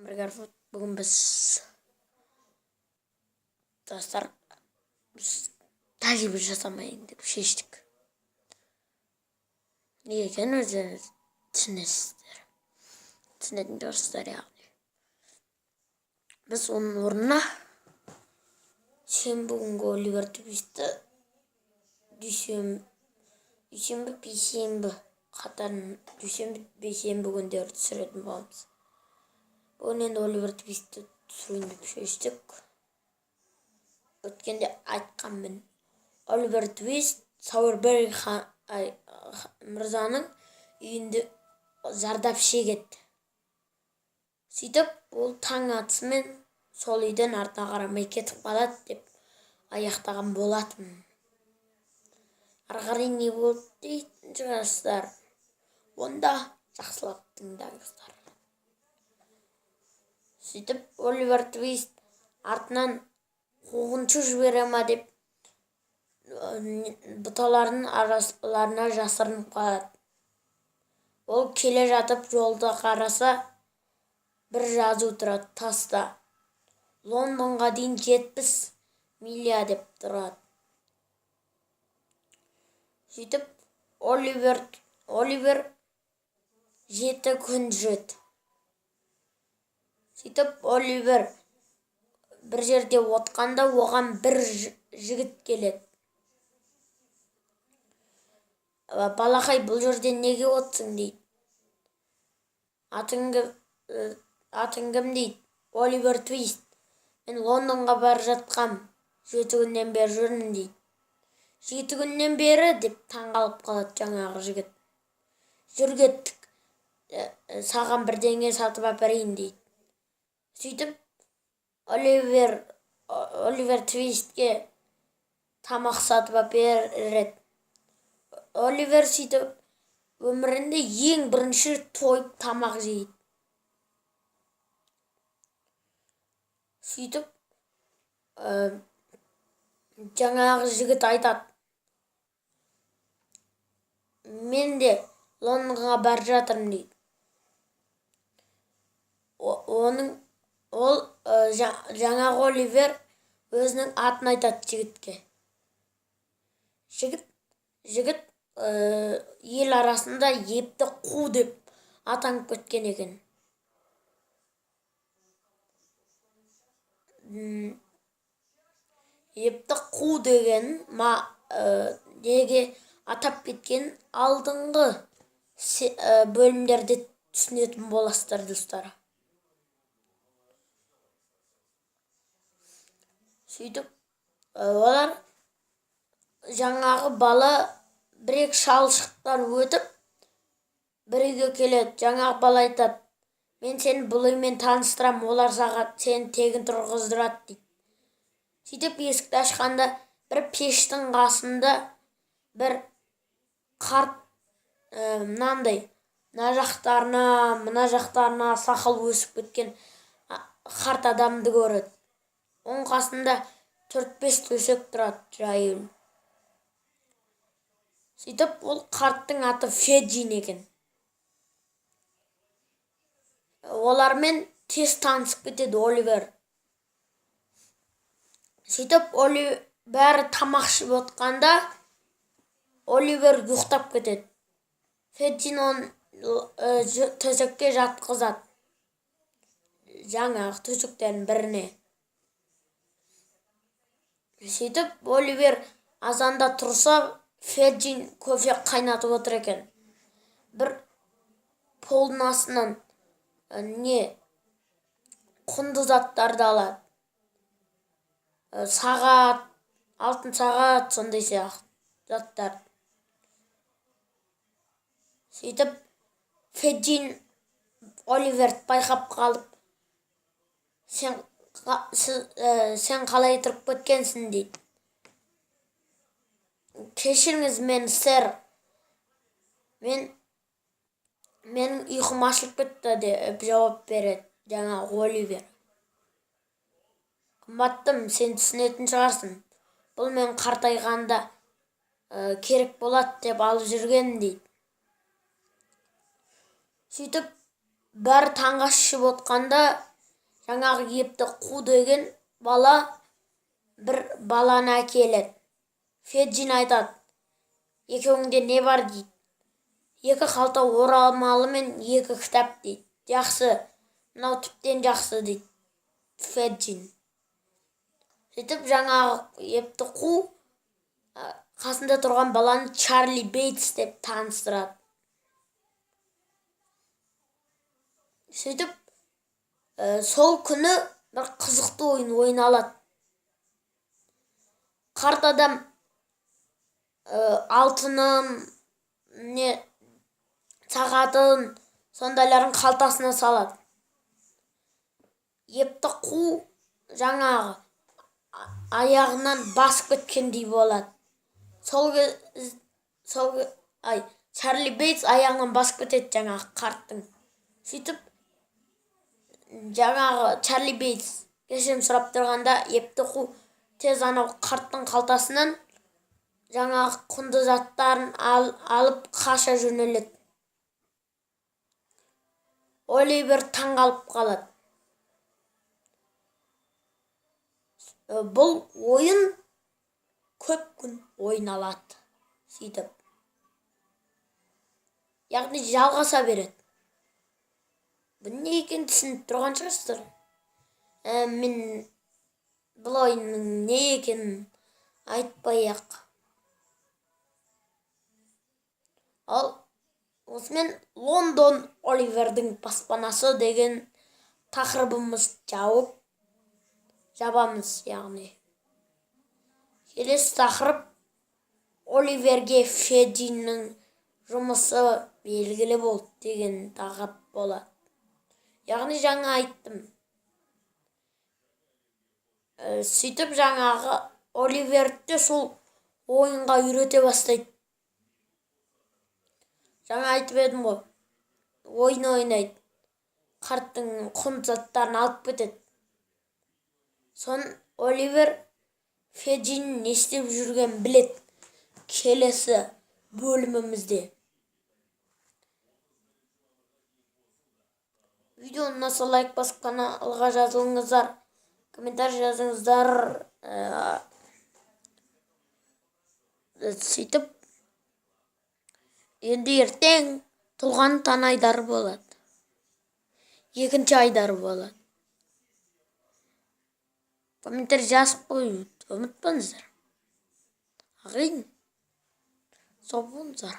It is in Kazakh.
Бірге. Бүгін біз, достар, біз тәжірибе жасамайын деп шештік. Неге екенін өздеріңіз түсінесіздер, түсінетін шығарсыздар. Яғни біз оның орнына сенбі күнгі Оливер Твистті дүйсенбі, бейсенбі қатарын, дүйсенбі, бейсенбі күндері түсіретін боламыз. Бүгін енді Оливер Твистті түсірейін деп шештік. Өткенде айтқанмын, Оливер Твист Сауэрбери мырзаның үйінде зардап шегеді. Сөйтіп ол таң атысымен сол үйден артына қарамай кетіп қалады деп аяқтаған болатынмын. Ары қарай не болды дейтін шығарсыздар. Онда жақсылап тыңдаңыздар. Сөйтіп Оливер Твист артынан қуғыншы жібере ма деп, бұталардың араларына жасырынып қалады. Ол келе жатып жолда қараса, бір жазу тұрады таста: «Лондонға дейін 70 миля» деп тұрады. Сөйтіп Оливер 7 күн жүреді. Сөйтіп Оливер бір жерде отқанда, оған бір жігіт келеді. «Балақай, бұл жерде неге отырсың?» – дейді. «Атың кім, атың кім?» – дейді. «Оливер Твист. Мен Лондонға бара жатқам, 7 күннен бері жүрмін», – дейді. «7 күннен бері?» – деп таңғалып қалады жаңағы жігіт. «Жүр, кеттік, саған бірдеңе сатып әперейін», – дейді. Сөйтіп Оливер Твистке тамақ сатып әпереді. Оливер сөйтіп өмірінде ең бірінші тойып тамақ жейді. Сөйтіп жаңағы жігіт айтады: «Мен де Лондонға бара жатырмын», – дейді. Оның ол жаңағы Оливер өзінің атын айтады жігітке. Жігіт ел арасында епті қу деп атанып кеткен екен. Епті қу деген ма, неге атап кеткен, алдыңғы бөлімдерде түсінетін боласыздар, достар. Сөйтіп олар, жаңағы бала бір екі шалшықтан өтіп, бір үйге келеді. Жаңағы бала айтады: «Мен сені бұл үймен таныстырамын, олар саған сені тегін тұрғыздырады», – дейді. Сөйтіп есікті ашқанда, бір пештің қасында бір қарт, мынандай мына жақтарына, мына жақтарына сақал өсіп кеткен қарт адамды көреді. Оның қасында төрт бес төсек тұрады жаюлы. Сөйтіп ол қарттың аты Феджин екен. Олармен тез танысып кетеді Оливер. Сөйтіп бәрі тамақ ішіп отқанда, Оливер ұйықтап кетеді. Феджин оны төсекке жатқызады, жаңағы төсектердің біріне. Сөйтіп Оливер азанда тұрса, Феджин кофе қайнатып отыр екен. Бір полдың астынан не құнды заттарды алады: сағат, алтын сағат, сондай сияқты заттар. Сөйтіп Феджин Оливерді байқап қалып: «Сен қалай тұрып кеткенсің?» – дейді. «Кешіріңіз мені, сэр, менің ұйқым ашылып кетті», – деп жауап береді жаңағы Оливер. «Қымбаттым, сен түсінетін шығарсың, бұл мен қартайғанда керек болады деп алып жүргенмін», – дейді. Сөйтіп бәрі таңғы ас ішіп отқанда Жаңағы епті қу деген бала бір баланы әкеледі. Феджин айтады: «Екеуіңде не бар?» – дейді. «Екі қалта орамалы мен екі кітап», – дейді. «Жақсы, мынау тіптен жақсы», – дейді Феджин. Сөйтіп жаңағы епті қу қасында тұрған баланы Чарли Бейтс деп таныстырады. Сөйтіп сол күні бір қызықты ойын ойналады. Қарт адам алтынын, не сағатын, сондайларын қалтасына салады. Епті қу жаңағы аяғынан басып кеткендей болады. Сол кез сол ай Чарли Бейтс аяғынан басып кетеді жаңағы қарттың. Сөйтіп жаңағы Чарли Бейтс кешірім сұрап тұрғанда, епті қу тез анау қарттың қалтасынан жаңағы құнды заттарын алып қаша жөнеледі. Оливер таң қалып қалады. Бұл ойын көп күн ойналады. Сөйтіп, яғни жалғаса береді. Бұның не екенін түсініп тұрған шығарсыздар. Мен бұл ойынның не екенін айтпай ақ. Ал осымен Лондон Оливердің баспанасы деген тақырыбымыз жабамыз, яғни. Келесі тақырып Оливерге Феджиннің жұмысы белгілі болды деген тақырып болады. Яғни жаңа айттым. Сөйтіп жаңағы Оливерді сол ойынға үйрете бастайды. Жаңа айтып едім ғой. Ойын ойнайды. Қарттың құнды заттарын алып кетеді. Сон Оливер Феджин не істеп жүргенін біледі. Келесі бөлімімізде. Видео ұнаса, лайк басып, каналға жазылыңыздар, комментарий жазыңыздар. Сөйтіп енді ертең тұлғаны тан айдары болады. Екінші айдары болады. Комментарий жазып қоюды ұмытпаңыздар. Ағайын, сау болыңыздар.